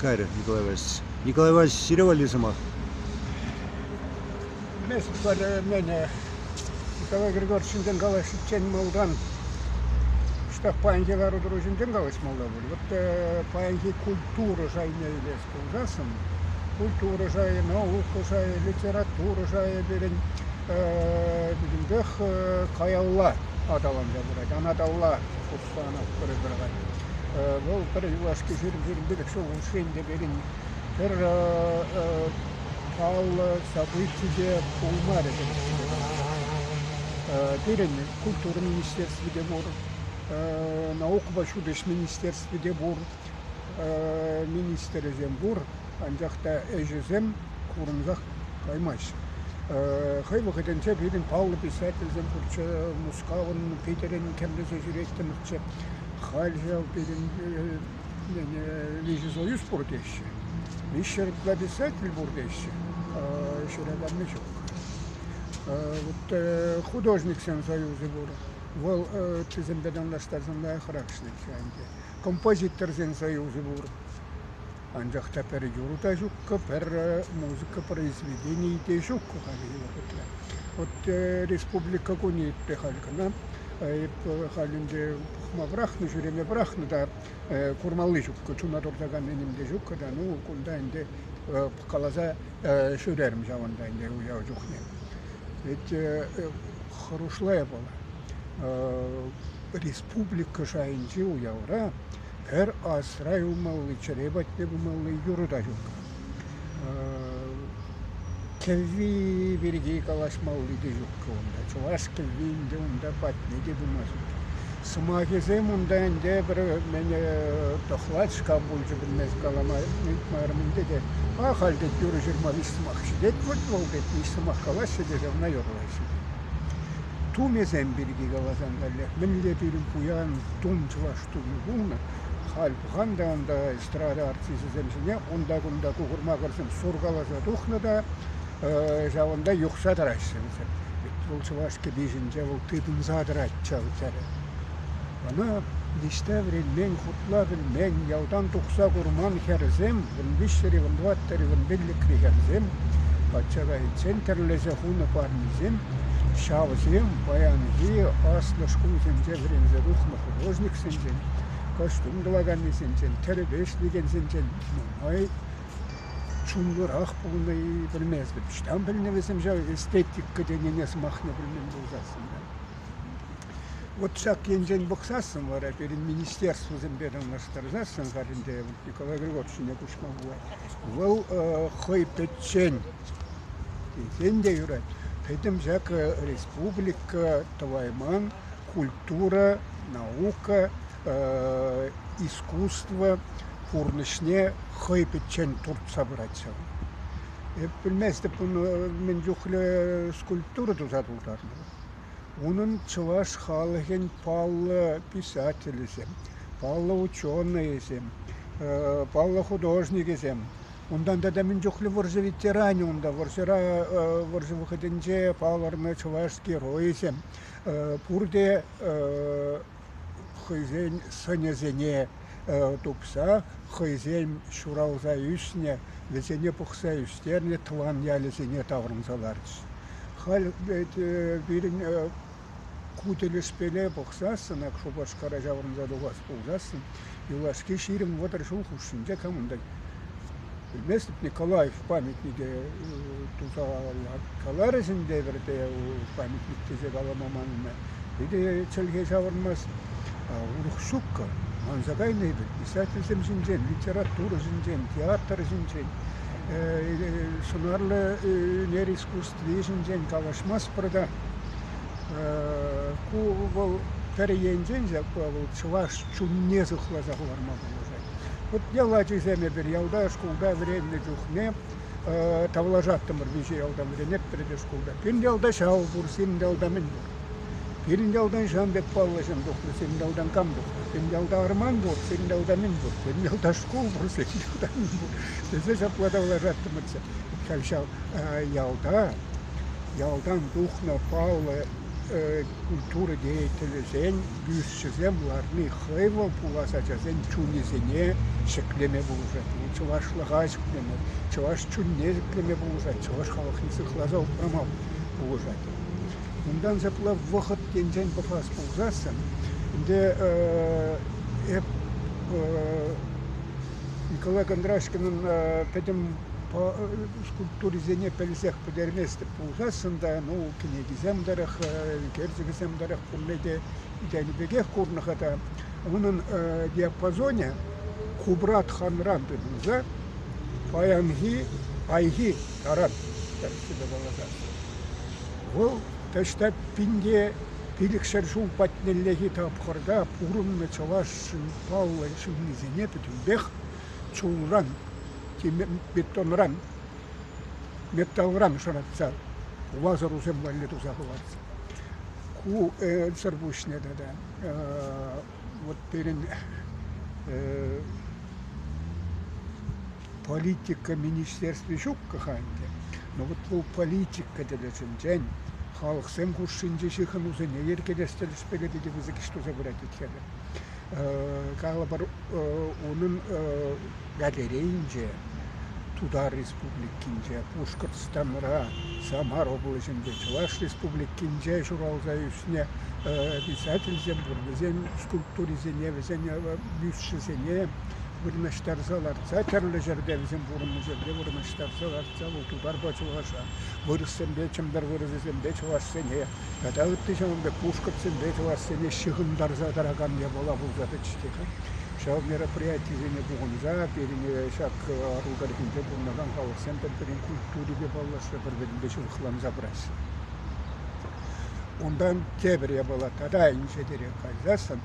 кайрӗ Николай Васильевич. Николай Васильевич, сире валли сӑмах. Пӗлместӗп мӗн Николай Григорьевич ҫинчен калаҫиччен малтан ҫтах паянхи лару-тӑру ҫинчен калаҫмалла пуль. Вот паянхи культура шайне илес пулсассӑн, культура шайӗ, наука шайӗ, литература шайӗ пирӗн пӗтӗмпех каялла аталанса пырать, анаталла пусса анатпӑр пырать. Вӑл пӗр юлашки 20-25 ҫул хушшинче пирӗн пӗр паллӑ событи те пулмарӗ тӗрӗссипе каласан. Пирӗн культура министерстви те пур, наукӑпа ҫут ӗҫ министерстви те пур, министрӗсем пур, анчах та ӗҫӗсем курӑнсах каймаҫҫӗ. Хӑй вӑхӑтӗнче пирӗн паллӑ писательсем пурччӗ, Мускавӑн, Питӗрӗн кӗрлесе ҫӳреттӗмӗрччӗ. Халь ҫав пирӗн виҫӗ союз пур теҫҫӗ. Виҫҫӗр ытла писатель пур теҫҫӗ. Ҫыраканни ҫук. Вот художниксен союзӗ пур. Вӑл ыттисемпе танлаштарсан лайӑхрах ӗҫлет ӗнтӗ. Композиторсен союзӗ пур. Анчах та пӗр юрӑ та ҫуккӑ, пӗр музыка произведенийӗ те ҫуккӑ хальхи вӑхӑтра. Вот республика кунӗ иртнӗ халь кӑна. Эп халь ӗнтӗ пӑхма пӑрахнӑ, ҫӳреме пӑрахнӑ та курмалли ҫуккӑ, чуна туртаканни ним те ҫуккӑ та. Ну, кунта ӗнтӗ пӑхкаласа ҫӳрерӗм ҫавӑнта ӗнтӗ уяв чухне. Ведь хӑрушла япала. Республика шайӗнчи уявра пӗр асра юлмалли, чӗре патне пымалли юрӑ та ҫук. Кӗвви пирки калаҫмалли те ҫук унта. Чӑваш кӗвви ӗнтӗ унта патне те пымасть. Сӑмахӗсем унта ӗнтӗ пӗр мӗн тӑхлач кам пулчӗ пӗлмест калама ыйтмарӑм ӗнтӗ те. Ахаль тет юрӑ ҫырма виҫ сӑмах ҫитет вӑт вӑл тет, виҫ сӑмах калаҫҫӗ те ҫавна юрлаҫҫӗ тет. Тумӗсем пирки каласан каллех мӗнле пирӗн пуян тум чӑваш тумӗ пулнӑ, халь пӑхан та унта эстрада артисчӗсем ҫине унта-кунта кукӑр-макӑрсем суркаласа тухнӑ та ҫавӑнта юхса тӑраҫҫӗ вӗсем. Ведь вӑл чӑваш кӗпи ҫинче вӑл тытӑнса тӑрать ҫав тӗрӗ. Ӑна ниҫта вӗренмен, хутла пӗлмен, ялтан тухса курман хӗрсем, 13-ри, 14-ри, 15-ри хӗрсем, качча кайиччен тӗрлесе хунӑ парнисем, ҫавсем паянхи аслӑ шкулсенче вӗренсе тухнӑ художниксенчен, костюм тӑваканнисенчен, тӗрӗпе ӗҫлекенсенчен нумай чунлӑрах пулнӑ-и пӗлместӗп. Ӑҫтан пӗлнӗ вӗсем ҫав эстетика тенине сӑмахне пӗлмен пулсассӑн та. Вот ҫак енчен пӑхсассӑн вара пирӗн министерствӑсемпе танлаштарсассӑн халь ӗнтӗ Николай Григорьевич ҫине куҫма пулать. Вӑл хӑй пӗччен тесен те юрать. Пӗтӗм ҫак республика тӑвайман культура, наука, искусство пурнӑҫне хӑй пӗччен туртса пырать ҫав. Эп пӗлместӗп ун мӗн чухлӗ скульптура туса тултарнӑ. Унӑн чӑваш халӑхӗн паллӑ писателӗсем, паллӑ ученӑйӗсем, паллӑ художникӗсем. Унтан тата мӗн чухлӗ вӑрҫӑ ветеранӗ унта, вӑрҫӑра, вӑрҫӑ вӑхӑтӗнче палӑрнӑ чӑваш геройӗсем. Пурте хӑйсен сӑнӗсене тупса хӑйсем ҫуралса ӳснӗ, вӗсене пӑхса ӳстернӗ тӑван ялӗсене таврӑнса ларчӗҫ. Халь пирӗн ку тӗлӗшпеле пӑхсассӑн, ак Шупашкара ҫаврӑнса тухас пулсассӑн, юлашки 20-30 ҫул хушшинче кам унта пӗлместӗп, Николаев памятнике туса каларӗҫ ӗнтӗ эпир те памятник тесе калама маннӑ. Питӗ чӗлхе ҫаврӑнмасть. Урӑх ҫуккӑ. Манса кайнӑ эпир писательсем ҫинчен, литература ҫинчен, театр ҫинчен. Сӑнарлӑ ӳнер искусстви ҫинчен калаҫмастпӑр та. Ку вӑл пӗр енчен ҫак вӑл чӑваш чунне сыхласа хӑварма пулӑшать. Вот ял ачисем эпир ялта шкулта вӗреннӗ чухне тавлашаттӑмӑр виҫӗ ялтан вӗренетпӗр те шкулта. Пирӗн ялта ҫав пур, сирӗн ялта мӗн пур? Пирӗн ялтан ҫавӑн пек паллӑ ҫын тухнӑ, сирӗн ялтан кам тухнӑ? Пирӗн ялта арман пур, сирӗн ялта мӗн пур? Пирӗн ялта шкул пур, сирӗн ялта мӗн пур? Тесе ҫапла тавлашаттӑмӑрччӗ. Халь ҫав ялта, ялтан тухнӑ паллӑ культура деятелӗсен бюсчӗсем ларни хӑй вӑл пулас ачасен чунӗсене ҫӗклеме пулӑшать. Чӑвашлӑха ҫӗклеме, чӑваш чунне ҫӗклеме пулӑшать, чӑваш халӑхне сыхласа упрама пулӑшать. Унтан ҫапла вӑхӑт енчен пӑхас пулсассӑн, ӗнтӗ эп Николай Кондрашкинӑн пӗтӗм скульптурисене пӗлсех пӗтерместӗп пулсассӑн та, ну, кӗнекисем тӑрӑх, ӳкерчӗкӗсем тӑрӑх пурне те тенӗ пекех курнӑ-ха та. Унӑн диапазонӗ Кубрат ханран тытӑнса паянхи Айхи таран тӗрӗссипе каласан. Вӑл таҫта пинте 500 ҫул патнеллехи тапхӑрта пурӑннӑ чӑвашшӑн паллӑ ҫыннисене пӗтӗмпех чулран, бетонран, металлран шӑратса пулас ӑрусем валли туса хӑварнӑ. Ку сӑр пуҫне тата вот пирӗн политика министерстви ҫуккӑ-ха ӗнтӗ. Но вот вӑл политика тӗлӗшӗнчен халӑхсем хушшинчи ҫыхӑнусене йӗркелес тӗлӗшпе те питӗ пысӑк ӗҫ туса пырать вӗт-ха. Калӑпӑр, унӑн галерейинче Тутар Республикинче, Пушкӑртстанра, Самар облаҫӗнче, Чӑваш Республикинче ҫуралса ӳснӗ писательсем пур. Вӗсен скульптурисене, вӗсен бюсчӗсене вырнаҫтарса лартса, тӗрлӗ ҫӗрте вӗсем пурӑннӑ ҫӗрте вырнаҫтарса лартса вӑл тутарпа чӑваша, вырӑссемпе Чӗмпӗр вырӑсӗсемпе чӑвашсене тата ытти ҫавӑн пек пушкӑртсемпе чӑвашсене ҫыхӑнтарса тӑракан япала пулса тӑчӗ-ха. Ҫав мероприятисене пухӑнса пирӗн ҫак Атӑл тӑрӑхӗнче пурӑнакан халӑхсем пӗр-пӗрин культурипе паллашса пӗр-пӗринпе ҫывӑхланса пыраҫҫӗ. Унтан тепӗр япала тата инҫетерех кайсассӑн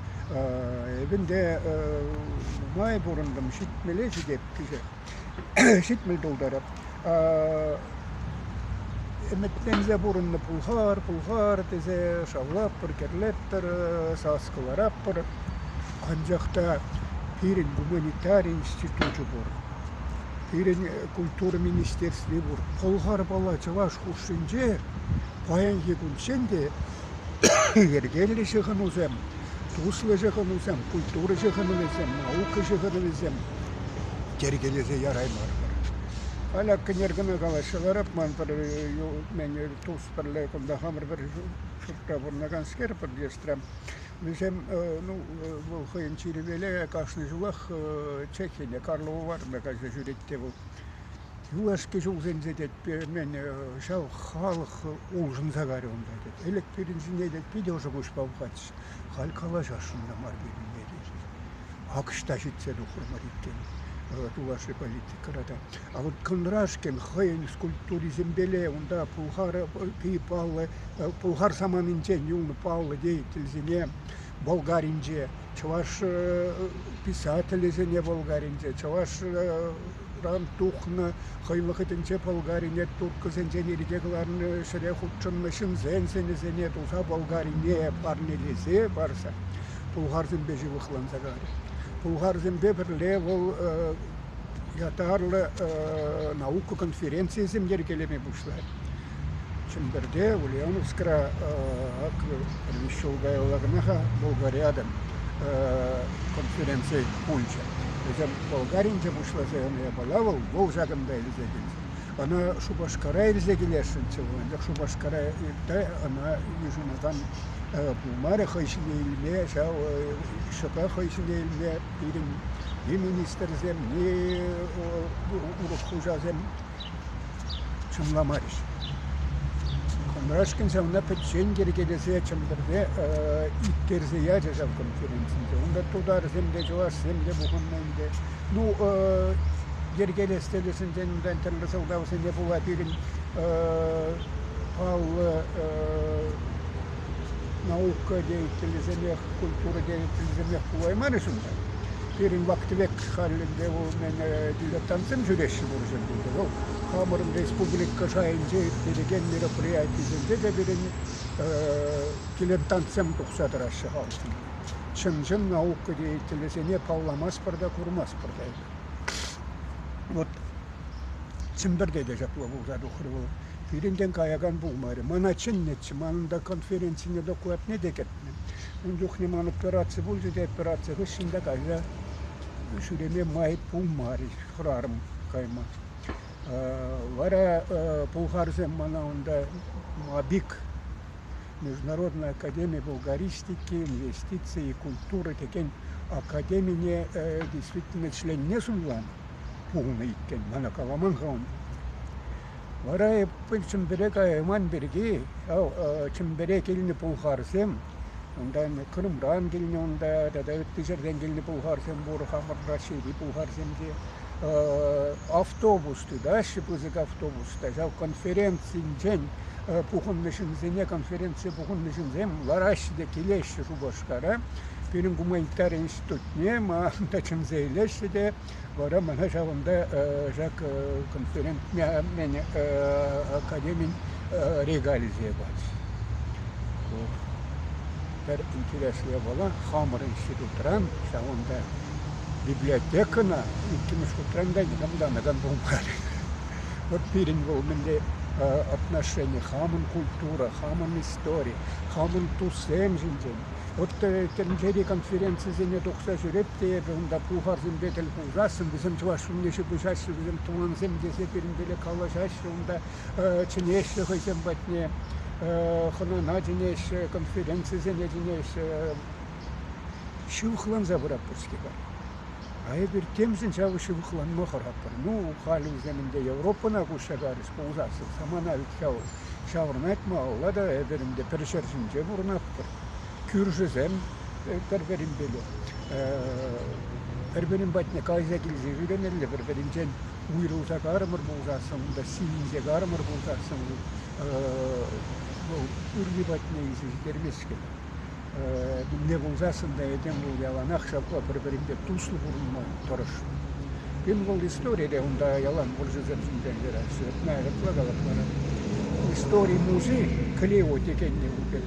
эпӗ ӗнтӗ нумай пурӑнтӑм, 70-е ҫитеп кӗҫех. 70 тултарап. Ӗмӗтленсе пурӑннӑ пулхар, пулхар тесе шавлатпӑр, кӗрлетпӗр, сас кӑларатпӑр. Анчах та пирӗн гуманитари институчӗ пур. Пирӗн культура министерстви пур. Пӑлхарпала чӑваш хушшинче паянхи кунччен те йӗркеллӗ ҫыхӑнусем, туслӑ ҫыхӑнусем, культура ҫыхӑнӑвӗсем, наука ҫыхӑнӑвӗсем йӗркелесе яраймарӑмӑр. Халь ак ӗнер кӑна калаҫса ларап, ман пӗр мӗн тус пӗрле кунта хамӑр пӗр ҫуртра пурӑнаканскер подъездра. Вӗсем, ну, вӑл хӑйӗн чирӗпеле кашни ҫулах Чехине, Карлова Варна кайса ҫӳрет те вӑл. Юлашки ҫулсенче тет, мӗн, ҫав халӑх улшӑнса кайрӗ унта тет. Ӗлӗк пирӗн ҫине тет питӗ ӑшӑ куҫпа пӑхатчӗҫ. Халь калаҫасшӑн та мар пирӗнпе тет. Ак ӑҫта ҫитсе тухрӑмӑр иккен тулашри политикӑра та. А вот Кондрашкин хӑйӗн скульптурисемпеле унта Пулхар паллӑ Пулхар саманинчен юлнӑ паллӑ деятельсене Болгаринче, чӑваш писателӗсене Болгаринче, чӑвашран тухнӑ хӑй вӑхӑтӗнче Болгарине турккӑсенчен ирӗке кӑларнӑ ҫӗре хутшӑннӑ ҫынсен сӑнӗсене туса Болгарине парнелесе парса пулхарсемпе ҫывӑхланса кайрӗ. Пулхарсемпе пӗрле вӑл ятарлӑ наука конференцийӗсем йӗркелеме пуҫлать. Чӗмпӗрте, Ульяновскра ак виҫ ҫул каялла кӑна-ха Болгариада конференци пулчӗ. Вӗсем Болгаринче пуҫласа янӑ япала вӑл, вӑл ҫакӑнта илсе килчӗ. Ӑна Шупашкара илсе килесшӗнччӗ вӑл, анчах Шупашкара ӑна йышӑнакан пулмарӗ хӑй ҫине илме, ҫав ҫӑка хӑй ҫине илме пирӗн ни министрсем, ни урӑх хуҫасем чӑнламарӗҫ. Кондрашкин ҫавна пӗччен йӗркелесе Чӗмпӗрте ирттерсе ячӗ ҫав конференцинче. Унта тутарсем те, чӑвашсем те пухӑннӑ ӗнтӗ. Ну, йӗркелес тӗлӗшӗнчен унтан тӗрлӗ сӑлтавсене пула пирӗн паллӑ наука деятелӗсемех, культура деятелӗсемех пулаймарӗҫ унта. Пирӗн вак-тӗвек халь ӗнтӗ вӑл мӗн дилетантсем ҫӳреҫҫӗ пур ҫӗрте те. Вӑл хамӑрӑн республика шайӗнче ирттерекен мероприятисенче те пирӗн дилетантсем тухса тӑраҫҫӗ халӑхӑн. Чӑн-чӑн наука деятелӗсене палламастпӑр та курмастпӑр та эпир. Вот Чӗмпӗрте те ҫапла пулса тухрӗ вӑл. Пирӗнтен каякан пулмарӗ. Мана чӗннӗччӗ, манӑн та конференцине докладне те кӗртнӗ. Ун чухне ман операци пулчӗ те операци хыҫҫӑн та кайса ҫӳреме май пулмарӗ, хӑрарӑм кайма. Вара пӑлхарсем мана унта МАБИК, Международная академия булгаристики, инвестиций и культуры текен академине действительно членне суйланӑ пулнӑ иккен, мана каламан-ха ун. Вара эп Чӗмпӗре каяйман пирки ҫав Чӗмпӗре килнӗ пӑлхарсем, унтан Крымран килнӗ унта тата ытти ҫӗртен килнӗ пӑлхарсем пур, хамӑр Раҫҫейри пӑлхарсем те автобус тытаҫҫӗ, пысӑк автобус та. Ҫав конференцинчен пухӑннӑ ҫынсене, конференцие пухӑннӑ ҫынсем лараҫҫӗ те килеҫҫӗ Шупашкара. Пирӗн гуманитари институтне ман та чӗнсе илеҫҫӗ те вара мана ҫавӑнта ҫак конференцине академин регалисем пачӗҫ. Пӗр интереслӗ япала хамӑр институтран ҫавӑнта библиотекӑна иккӗмӗш хутран та никам та анакан пулмарӗ. Вот пирӗн вӑл мӗнле отношени, хамӑн культура, хамӑн истори, хамӑн туссем ҫинчен. Вот тӗнчери конференцисене тухса ҫӳреп те эпӗ унта пухарсемпе тӗл пулсассӑн, вӗсем чӑваш ҫумне ҫыпӑҫаҫҫӗ, вӗсем тӑвансем тесе пирӗнпеле калаҫаҫҫӗ унта, чӗнеҫҫӗ хӑйсем патне, хӑнана чӗнеҫҫӗ, конференцисене чӗнеҫҫӗ. Ҫывӑхланса пыратпӑр-ҫке-ха. А эпир темшӗн ҫав ҫывӑхланма хӑратпӑр. Ну, халь вӗсем ӗнтӗ Европӑна куҫса карӗҫ пулсассӑн, самана вӗт ҫав ҫаврӑнать малалла та, эпир ӗнтӗ пӗр ҫӗр ҫинче пурӑнатпӑр. Кӳршӗсем пӗр-пӗринпеле пӗр-пӗрин патне кайса килсе ҫӳремелле, пӗр-пӗринчен уйрӑлса карӑмӑр пулсассӑн, унта сивӗнсе карӑмӑр пулсассӑн вӑл ырри патне илсе ҫитермест-ҫке. Мӗнле пулсассӑн та этем вӑл яланах ҫапла пӗр-пӗринпе туслӑ пурӑнма тӑрӑшнӑ. Пин вӑл историре унта ялан вӑрҫӑсем ҫинчен ҫыраҫҫӗ. Ытла калап вара. Истори музей Клео текенни пек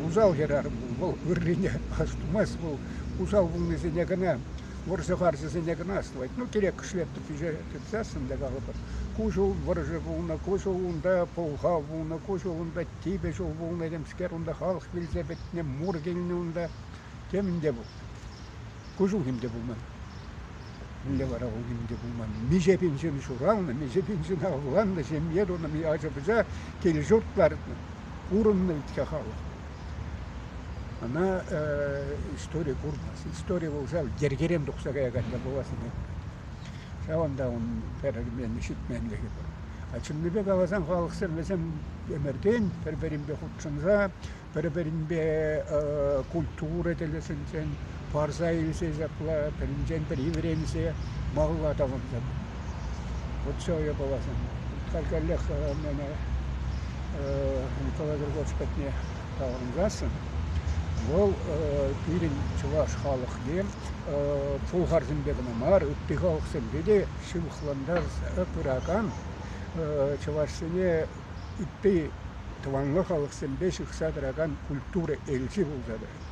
усал хӗрарӑм вӑл ыррине астумасть, вӑл усал пулнисене кӑна вӑрҫӑ харҫӑсене кӑна астӑвать. Ну, кирек кӗшлеттӗп тытсассӑн та калӑпӑр. Ку ҫул вӑрҫӑ пулнӑ, ку ҫул унта пӑлхав пулнӑ, ку ҫул унта типӗ ҫул пулнӑ темскер, унта халӑх вилсе пӗтнӗ, мур килнӗ унта. Темӗн те пулнӑ. Ку ҫул ним те пулман. Мӗнле вара вӑл ним те пулман? Миҫе пин ҫын ҫуралнӑ, миҫе пин ҫын авланнӑ, ҫемье тунӑ, ача-пӑча кил-ҫурт лартнӑ. Пурӑннӑ вӗт-ха халӑх. Ӑна истори курмасть. Истори вӑл ҫав йӗркерен тухса каякан япаласене курать. Ҫавӑнта ун пӗр ҫитменлӗхӗ пур. А чӑннипе каласан халӑхсем вӗсем ӗмӗртен пӗр-пӗринпе хутшӑнса, пӗр-пӗринпе культура тӗлӗшӗнчен парса илсе ҫапла пӗринчен пӗри вӗренсе малалла аталанса пынӑ. Вот ҫав япаласем. Халь каллех мене Николай Григорьевич патне таврӑнсассӑн, вӑл пирӗн чӑваш халӑхне пӑлхарсемпе кӑна мар, ытти халӑхсемпе те ҫывӑхлантарса пыракан чӑвашсене ытти тӑванлӑ халӑхсемпе ҫыхса тӑракан культура элчи пулса тӑрать.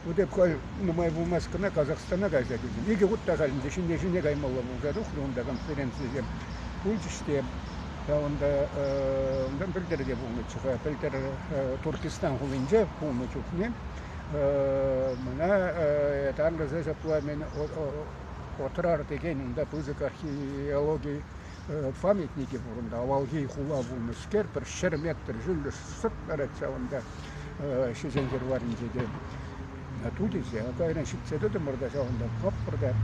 Вот эп халь нумай пулмасть кӑна Казахстана кайса килтӗм. Икӗ хут та халь ӗнтӗ ҫине-ҫине каймалла пулса тухрӗ унта конференцисем пулчӗҫ те. Ҫавӑнта унтан пӗлтӗр те пулнӑччӗ-ха. Пӗлтӗр Туркестан хулинче пулнӑ чухне мана ятарласа ҫапла мен Отрар текен унта пысӑк археологи памятникӗ пур унта. Авалхи хула пулнӑскер, пӗр 100 метр ҫӳллӗш сӑрт ларать ҫавӑнта Ҫеҫенхир варринче те. Ту тесе, кайран ҫитсе тӑтӑмӑр та ҫавӑнта пӑхатпӑр та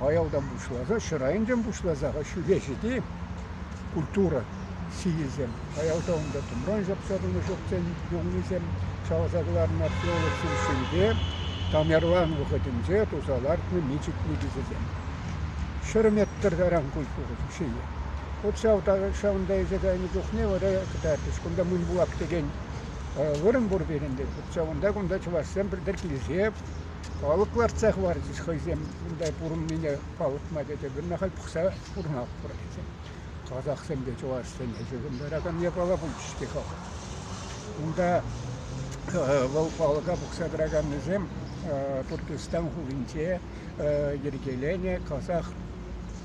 аялтан пуҫласа, ҫӗр айӗнчен пуҫласа ҫӳле ҫити культура сийӗсем. Аялта унта тӑмран ҫапса тунӑ ҫуртсен юлнисем чавса кӑларнӑ археологсем ҫӳлте Тамерлан вӑхӑтӗнче туса лартнӑ мечӗт никӗсӗсем. 100 метр таран культура ҫийӗ. Вот ҫав ҫавӑнта илсе кайнӑ чухне вара кӑтартрӗҫ. Кунта Мынбулак текен вырӑн пур пирӗн те. Вот ҫавӑнта кунта чӑвашсем пӗлтӗр килсе палӑк лартса хӑварчӗҫ хӑйсем кунта пурӑннине палӑртма тете. Вырӑна халь пӑхса пурӑнатпӑр тесе. Казахсемпе чӑвашсене ҫыхӑнтаракан япала пулчӗ-ҫке-ха. Унта вӑл палӑка пӑхса тӑраканнисем Туркестан хулинче йӗркеленӗ казах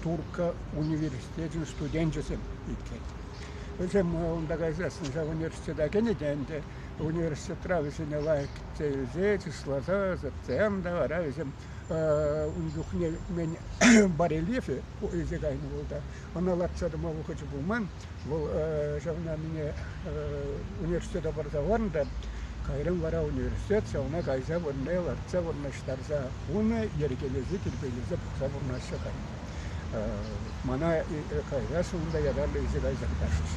турккӑ университечӗн студенчӗсем иккен. Вӗсем унта кайсассӑн ҫав университета кӗнӗ те ӗнтӗ. Университетра вӗсене лайӑх кӗтсе илсе, чысласа, ӑсатсем та вара вӗсем ун чухне мӗн барельефӗ илсе кайнӑ вӑл та. Ӑна лартса тӑма вӑхӑчӗ пулман. Вӑл ҫавна мине университета парса хӑварнӑ та кайран вара университет ҫавна кайса вырӑнне лартса вырнаҫтарса хунӑ, йӗркелесе, тирпейлесе пӑхса пурӑнаҫҫӗ халь. Мана кайрас унта ятарлӑ илсе кайса кӑтартӗҫ.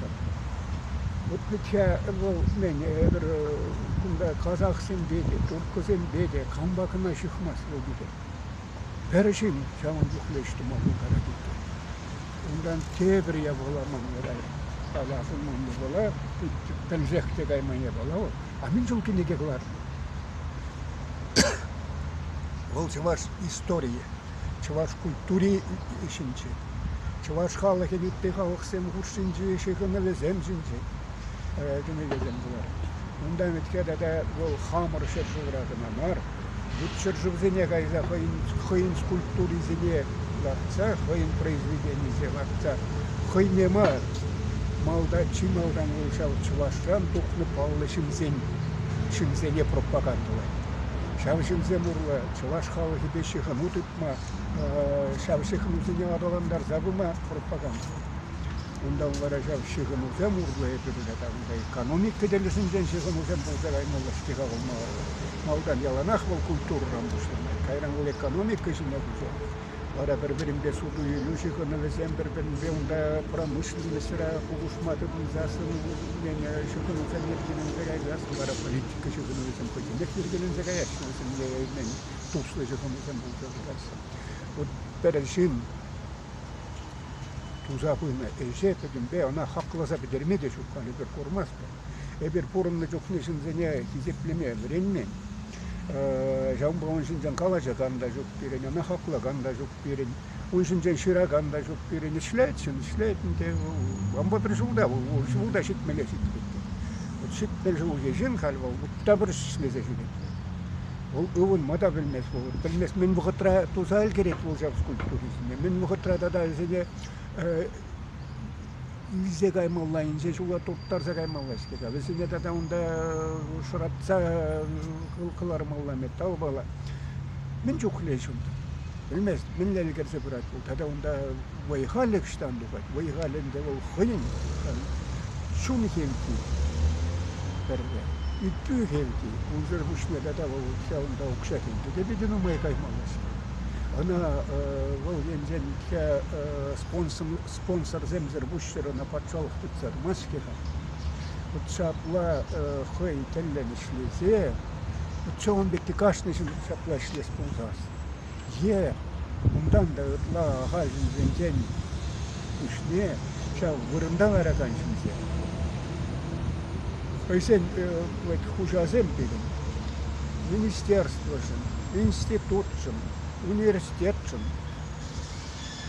Вот вӗт-ха вӑл мӗн, эпир кунта казахсемпе те, турккӑсемпе те кампа кӑна ҫыхмасть вӑл пире. Пӗр ҫын ҫавӑн чухлӗ ӗҫ тума пултарать иккен. Унтан тепӗр япала ман вара халь асӑнман япала, пӗлсех те кайман япала вӑл. А мӗн чул кӗнеке кӑларнӑ? Вӑл чӑваш историйӗ, чӑваш культури ҫинчен, чӑваш халӑхӗн ытти халӑхсем хушшинчи ҫыхӑнӑвӗсем ҫинчен кӗнекесем кӑларать. Унтан вӗт-ха тата вӑл хамӑр ҫӗршывра кӑна мар, ют ҫӗршывсене кайса хӑйӗн, хӑйӗн скульптурисене лартса, хӑйӗн произведенийӗсене лартса хӑйне мар, малта чи малтан вӑл ҫав чӑвашран тухнӑ паллӑ ҫынсен ҫынсене пропагандӑлать. Ҫав ҫынсем урлӑ чӑваш халӑхӗпе ҫыхӑну тытма, ҫав ҫыхӑнусене аталантарса пыма пропагандӑлать. Унтан вара ҫав ҫыхӑнусем урлӑ эпир тата унта экономика тӗлӗшӗнчен ҫыхӑнусем пулса каймалла-ҫке-ха вӑл малтан яланах вӑл культурӑран пуҫланать, кайран вӑл экономика ҫине куҫать. Вара пӗр-пӗринпе суту-илӳ ҫыхӑнӑвӗсем, пӗр-пӗринпе унта промышленноҫра пулӑшма тытӑнсассӑн ҫыхӑнусем йӗркеленсе кайсассӑн вара политика ҫыхӑнӑвӗсем хӑйсемех йӗркеленсе каяҫҫӗ, вӗсемпе туслӑ ҫыхӑнусем пулса пыраҫҫӗ. Вот пӗр ҫын туса пынӑ ӗҫе пӗтӗмпе ӑна хакласа пӗтерме те ҫук халь эпир курмастпӑр. Эпир пурӑннӑ чухне ҫынсене хисеплеме вӗренмен. Ҫавӑнпа ун ҫинчен калаҫакан та ҫук пирӗн, ӑна хаклакан та ҫук пирӗн, ун ҫинчен ҫыракан та ҫук пирӗн. Ӗҫлет ҫын, ӗҫлет ӗнтӗ. Ампа пӗр ҫулта, ҫулта ҫитмӗле ҫитет. Вот 70 ҫулхи ҫын халь вӑл та пӗр ӗҫлесе ҫӳрет. Вӑл ывӑнма та пӗлмест вӑл. Пӗлмест, мӗн вӑхӑтра туса ӗлкӗрет вӑл ҫав скульптурисене, мӗн вӑхӑтра тата вӗсене илсе каймалла, инҫе ҫула турттарса каймалла-ҫке-ха. Вӗсене тата унта шӑратса кӑлармалла металлпала. Мӗн чухлӗ ӗҫ унта? Пӗлмест, мӗнле ӗлкӗрсе пырать вӑл. Тата унта вӑй-халӗ ӑҫтан тухать? Вӑй-халӗ ӗнтӗ вӑл хӑйӗн чун хевти пӗрре, ӳт-пӳ хевти. Унсӑр пуҫне тата вӑл ҫавӑнта укҫа-тенкӗ те питӗ нумай каймалла-ҫке. Ӑна вӑл енчен спонсорсемсӗр пуҫсӑр ӑна патшалӑх тытса тӑмасть-ҫке-ха. Вот ҫапла хӑй тӗллӗн ӗҫлесе, вот ҫавӑн пекки кашни ҫын ҫапла ӗҫлес пулсассӑн е унтан та ытла ахаль ҫынсенчен пуҫне ҫав вырӑнта ларакан ҫынсем хӑйсен вӗт хуҫасем пирӗн министерствӑшӑн, институтшӑн, университетшӑн,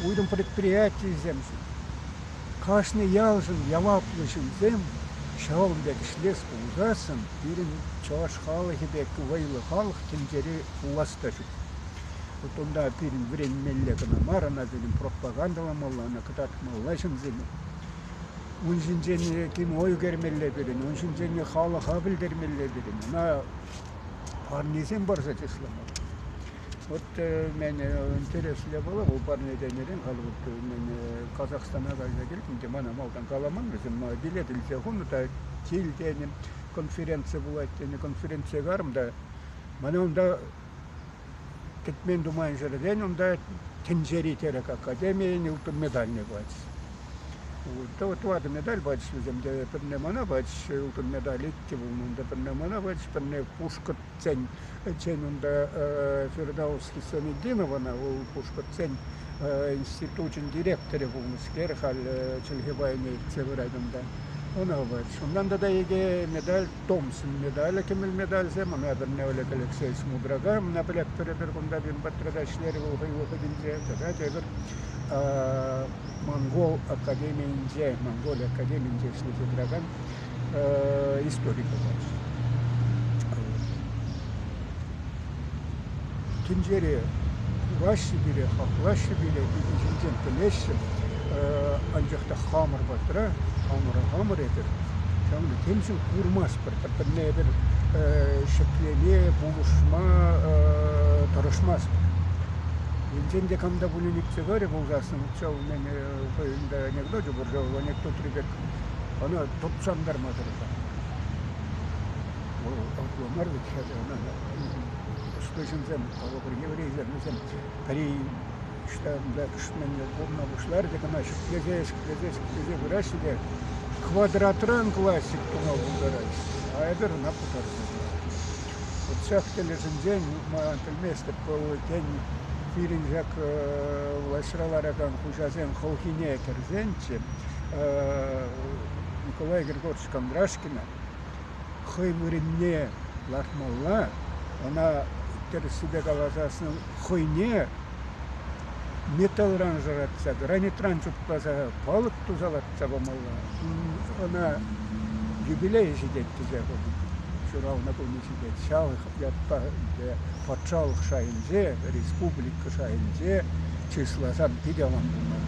уйрӑм предприятисемшӗн, кашни ялшӑн яваплӑ ҫынсем ҫавӑн пек ӗҫлес пулсассӑн пирӗн чӑваш халӑхӗ пек вӑйлӑ халӑх тӗнчере пулас та ҫук. Вот унта пирӗн вӗренмелле кӑна мар, ӑна пирӗн пропагандӑламалла, ӑна кӑтартмалла ҫынсене. Ун ҫинчен кино ӳкермелле пирӗн, ун ҫинчен халӑха пӗлтермелле пирӗн, ӑна парнесем парса чысламалла. Вот мен интереслӗ было, вӑл парне тенӗрен халь вот мен Казахстана кайса килтӗм те мана малтан каламан вӗсем билет илсе хунӑ та кил тенӗ, конференци пулать тенӗ, конференцие карӑм та мана унта кӗтмен-туман ҫӗртен унта тӗнчери тӗрӗк академийӗн ылтӑн медальне пачӗҫ. Тӑватӑ медаль пачӗҫ вӗсем те. Пӗрне мана пачӗҫ, ылтӑн медаль иккӗ пулнӑ унта. Пӗрне мана пачӗҫ, пӗрне пушкӑртсен чен унта Фирдаус Хисаметдинована, вӑл пушкӑртсен институчӗн директорӗ пулнӑскер, халь чӗлхе пайне ертсе пырать унта. Ӑна пачӗҫ. Унтан тата икӗ медаль Томсон медалӗ, кӗмӗл медальсем, ӑна пӗрне Олег Алексеевич Мудрака, ӑна пӗлетпӗр эпир кунта пирӗн патра ӗҫлерӗ вӑл хӑй вӑхӑтӗнче, тата тепӗр Монгол академийӗнче, Монголи академийӗнче ӗҫлесе тӑракан историк пулать. Тӗнчере кураҫҫӗ пире, хаклаҫҫӗ пире, пирӗн ҫинчен пӗлеҫҫӗ. Анчах та хамӑр патра, хамӑра хамӑр эпир ҫавӑнта темшӗн курмастпӑр. Пӗр-пӗрне эпир ҫӗклеме, пулӑшма тӑрӑшмастпӑр. Енчен те кам та пулин ӳксе кайрӗ пулсассӑн, ҫав мӗн хӑйӗн анекдочӗ пур, ҫав анекдотри пек ӑна тӑпсантарма тӑрӑшатпӑр. Вӑл апла мар вӗт-ха, ӑна ӑслӑ ҫынсем, калӑпӑр, еврейсем, вӗсем пӗри ӑҫта кӑшт-мӗн пулма пуҫларӗ те кӑна ҫӗклесе, ҫӗклесе, ҫӗклесе пыраҫҫӗ те квадратран классик тума пултараҫҫӗ. А эпир ӑна пытарса Вот ҫак тӗлӗшӗнчен ман пӗлместӗп, вӑл тен пирӗн ҫак влаҫра ларакан хуҫасен хӑлхине кӗрсенччӗ Николай Григорьевич Кондрашкина хӑй вырӑнне лартмалла, ӑна тӗрӗссипе каласассӑн хӑйне металран шӑратса, гранитран чуптаса палӑк туса лартса памалла. Ӑна юбилей ҫитет тесе ҫуралнӑ кунӗ ҫитет. Ҫав ятпа ӗнтӗ патшалӑх шайӗнче, республика шайӗнче чысласан питӗ аван пулмалла.